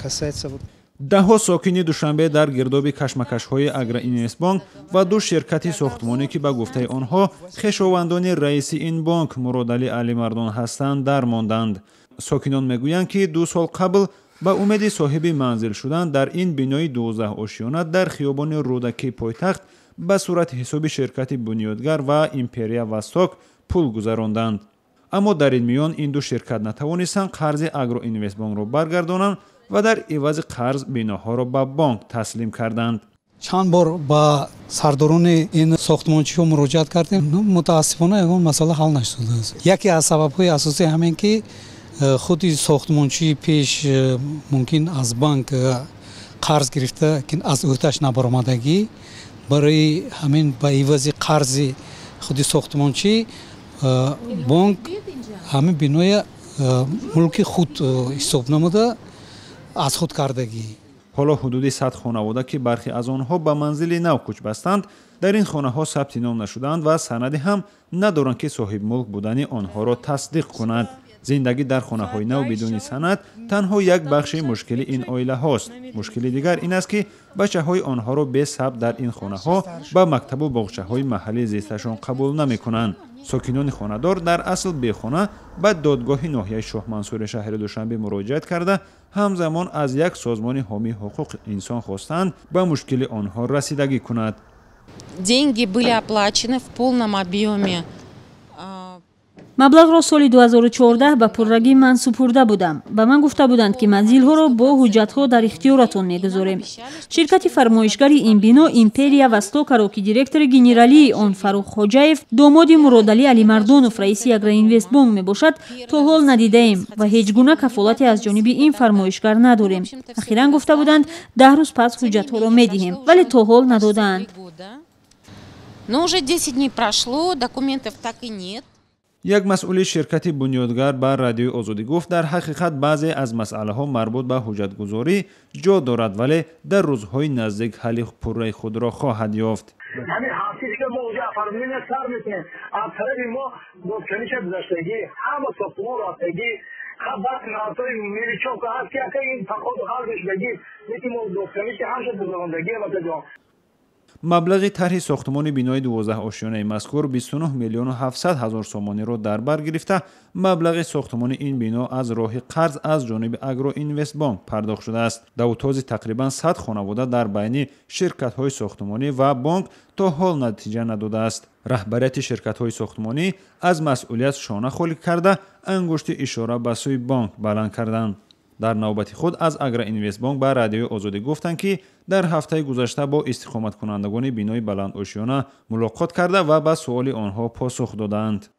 Касается вот Даҳҳо сокини Душанбе дар гирдоби кашмакашҳои Агроинвестбонк ва ду ширкати сохтмонӣ, ки ба гуфтаи онҳо хешовандони раиси ин бонк Муродалӣ Алимардон ҳастанд, дармонданд. Сокинон мегӯянд, ки 2 сол қабл ба умеди соҳиби манзил шудан дар ин бинои 12 ошёна дар хиёбони Рӯдакии пойтахт ба сурати ҳисоби ширкати Бунёдгар ва Империя Восток пул гузаронданд. Аммо дар ин миён ин ду ширкат натавонистанд қарзи Агроинвестбонкро баргардонанд ва дар ивази қарз биноҳоро ба бонк таслим карданд. Чанд бор ба сардорони ин сохтмончиҳо муроҷиат кардем, мутаассифона, ягон масъала ҳал нашудааст. Яке аз сабабҳои асосӣ ҳамин ки худи сохтмончии пеш мумкин аз банк қарз гирифта, аз ӯҳдаш набаромадагӣ. Барои ҳамин ба ивази қарзи худи сохтмончӣ бонк ҳамин биноя мулки худ ҳисоб намуда, аз худ кардагӣ. Ҳоло ҳудуди 100 хонавода, ки бархе аз онҳо ба манзили нав кӯч бастанд, дар ин хонаҳо сабти ном нашудаанд ва санаде ҳам надоранд, ки соҳибмулк будани онҳоро тасдиқ кунад. Зиндагӣ дар хонаҳои нав бидуни санад танҳо як бахши мушкили ин оилаҳост. Мушкили дигар ин аст, ки бачаҳои онҳоро бесабт дар ин хонаҳо ба мактабу боғчаҳои маҳаллии зисташон қабул намекунанд. Сокинони хонадор, дар асл бехона, ба додгоҳи ноҳияи Шоҳмансури шаҳри Душанбе муроҷиат карда, ҳамзамон аз як созмони ҳомии ҳуқуқи инсон хостанд, ба мушкили онҳо расидагӣ кунад. Деньги были оплачены в полном объеме. Маблағро соли 2014 ба пуррагӣ ман супурда будам. Ба ман гуфта буданд, ки манзилҳоро бо ҳуҷҷатҳо дар ихтиёратон мегузорем. Ширкати фармоишгари ин бино, Империя Востокаро, ки директори генералии он Фаррух Хоҷаев, домоди Муродалӣ Алимардонов, раиси Агроинвестбонк мебошад, то ҳол надидаем ва ҳеҷ гуна кафолате аз ҷониби ин фармоишгар надорем. Ахиран гуфта буданд, 10 рӯз пас ҳуҷҷатҳоро медиҳем, вале то ҳол надодаанд. Но уже 10 дней прошло, документов так и нет. Як масъули ширкати Бунёдгар ба Радиои Озодӣ гуфт, дар ҳақиқат баъзе аз масъалаҳо марбут ба ҳуҷҷатгузорӣ ҷо дорад, вале дар рӯзҳои наздик ҳалли пурраи худро хоҳад ёфт. Ҳамин ҳафти дига мо уҷа оформление сар мекунем. Аз тарафи мо додканиша гузаштагӣ, ҳама сохтмон рафтагӣ. Баъд наватҳои мелочёвка ҳаст, ки ака ин походу ҳал мешудагӣ, лекин мо додканиши ҳамша гузарондагӣ, акаҷон. Маблағи тарҳи сохтмони бинои 12 ошёнаи мазкур 29 миллиону 700 ҳазор сомониро дар бар гирифта, маблағи сохтмони ин бино аз роҳи қарз аз ҷониби Агроинвестбонк пардохт шудааст. Давутози тақрибан 100 хонавода дар байни ширкатҳои сохтмонӣ ва бонк то ҳол натиҷа надодааст. Раҳбарияти ширкатҳои сохтмонӣ аз масъулият шона холӣ карда, ангушти ишора ба сӯи бонк баланд карданд. Дар навбати худ аз Агроинвестбонк ба Радиои Озодӣ гуфтанд, ки дар ҳафтаи гузашта бо истиқоматкунандагони бинои баландошёна мулоқот карда ва ба суоли онҳо посух додаанд.